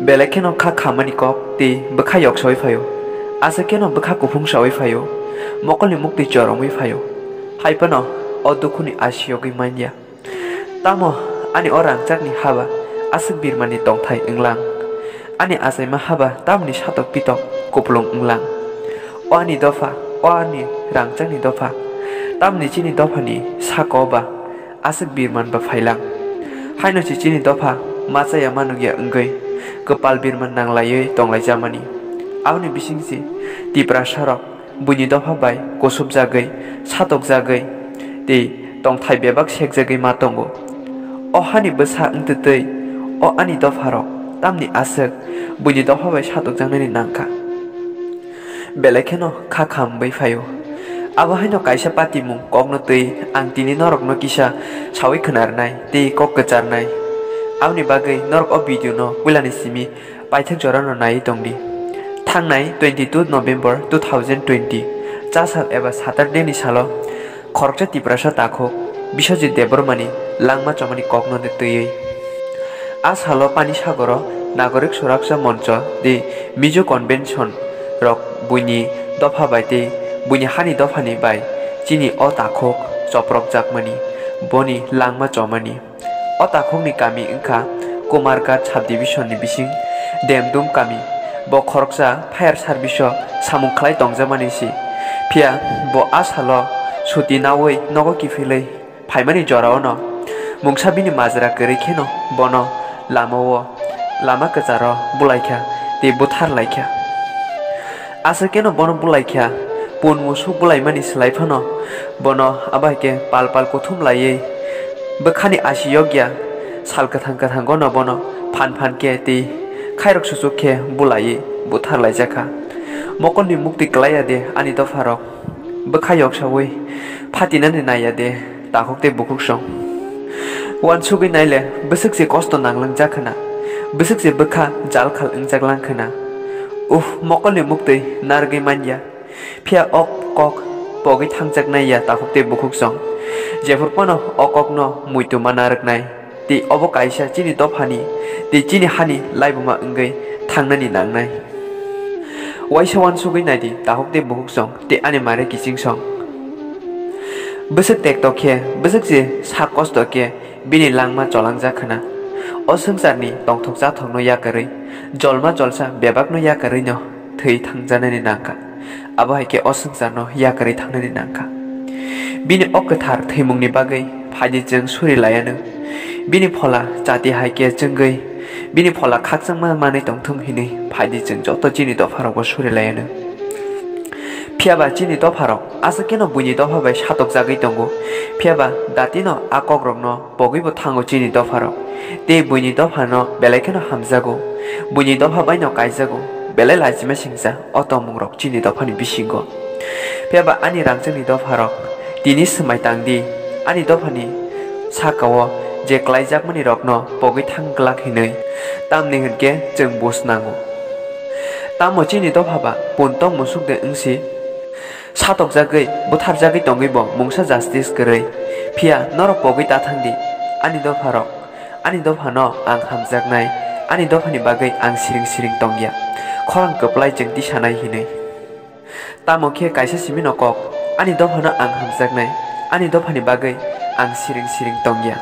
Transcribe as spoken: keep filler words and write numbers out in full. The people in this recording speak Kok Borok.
Belai kheno kha khamani kok tei bwkha yoksaui phaio. Aswk kheno bwkha kuphung saui phaio. Mokolni muktwi choromwi phaio. Hai phano o dukhuni asi yogwi manya. Tamo ani o rangchakni haba aswk birmani tongthai wnglang? Ani achaima haba tamni satok pitok kupulung wnglang? O ani dopha, o ani rangchakni dopha, tamni chini dophani saka-o ba aswk birman ba phailang? Haino se chini dopha machaya manukya wngwi kwpal birman nanglaiwi tonglaijamani. Aboni bisingse Tiprasarok buini dopha bai kusupjagwi, satokjagwi tei tongthai bebak sekjagwi ma tongo. O hani bwsa wngtwtwi o ani dopharok tamni aswk buini dopha bai satokjaknani nangkha? Belai kheno kha khamwi phaio. Abo haino kaisa patimung kokno twi ang tini norokno kisa saui khwnarnai tei kok kwcharnai. Aboni bagwi norok o video no puilani simi paithak jorano naiwi tongdi. Thangnai twenty two November two thousand twenty chasal eba Saturday ni salo khoroksa Tiprasa takhuk Biswajit Debbarmani langma chomani kokno twiwi. A salo Pani Sagoro Nagorik Suraksa Moncho tei Mizo Convention rok buini dopha bai tei buini hani dophani bai chini o takhuk choprokjakmani, boni langma chomani. O takhukni kami wngkha Kumarghat subdivision ni bising Demdum kami. Bo khoroksa fire service o samung khlai tongjakmani si. Phiya bo a salo suti naui nogo kiphilwi phaimani jorao no mungsa bini majra kwrwi kheno bono lama o, lama kwcharo bulaikha tei buthar laikha. Aswk kheno bono bulaikha, pun musuk bulaimani slai phano bono abo hai khe pal pal kuthum laiwi bwkhani asi yokya sal kwthang kwthangono bono phan phan khe tei khairok suchuk khe bulaiwi buthar laijakha. Mokolni muktwi klaiya de ani dopharok? Bwkha yoksaui phatinani naiya de takhuk tei bukhuksong? Uansugwi naile bwswk se kosto nanglangjak khna, bwswk se bwkha jalkhal wngjak lang khna. Uff, mokolni muktwi narwgwi manya. Phiya o kok pogwi thangjaknai ya takhuk tei bukhuksong? Jephuru phano o kokno muitu ma narwknai. Tei obo kaisa chini dophani tei chini hani laibuma wngwi thangnani nangnai. Waisa uansugwi naidi takhuk tei bukhuksong tei ani mare kichingsong. Bwswk tektok khe, bwswk se sak kosto khe bini langma cholangjak khna. O swngcharni tongthok chathokno yakarwi, jolma jolsa bebakno yakarwino thwi thangjanani nangkha. Abo hai khe o swngcharno yakarwi thangnani nangkha. Bini o kwthar thwimungni bagwi phaidi chwng suri laianw. Bini phola chati hai khe chwngwi, bini phola khakchangma manwi tongthung hinwi phaidi chwng joto chini dopharokbo suri laianw. Phiyaba chini dopharok aswk kheno buini dopha bai satokjagwi tongo. Phiyaba datino a kokrokno pogwibo thango chini dopharok. Tei buini dophano belai kheno hamjago. Buini dopha baino kaijago. Belai lachima singcha o tongmungrok chini dophani bisingo. Phiyaba ani rangchakni dopharok, tini swmai tangdi, ani dophani sakao je klaijakmani rokno pogwi thang glak hinwi, tamni hwnkhe chwng bus nango. Tamo chini dophaba pun tong musuk de wngsi? Satokjagwi, butharjagwi tongwibo mungsa justice kwrwi. Phiya norok pogwi ta thangdi, ani dopharok. Ani dophano ang hamjaknai, ani dophani bagwi ang siring siring tongya. Khorang kwplai chwng tisanai hinwi. Tamo khe kaisa simino kok, ani dophano ang hamjaknai, ani dophani bagwi ang siring siring tongya.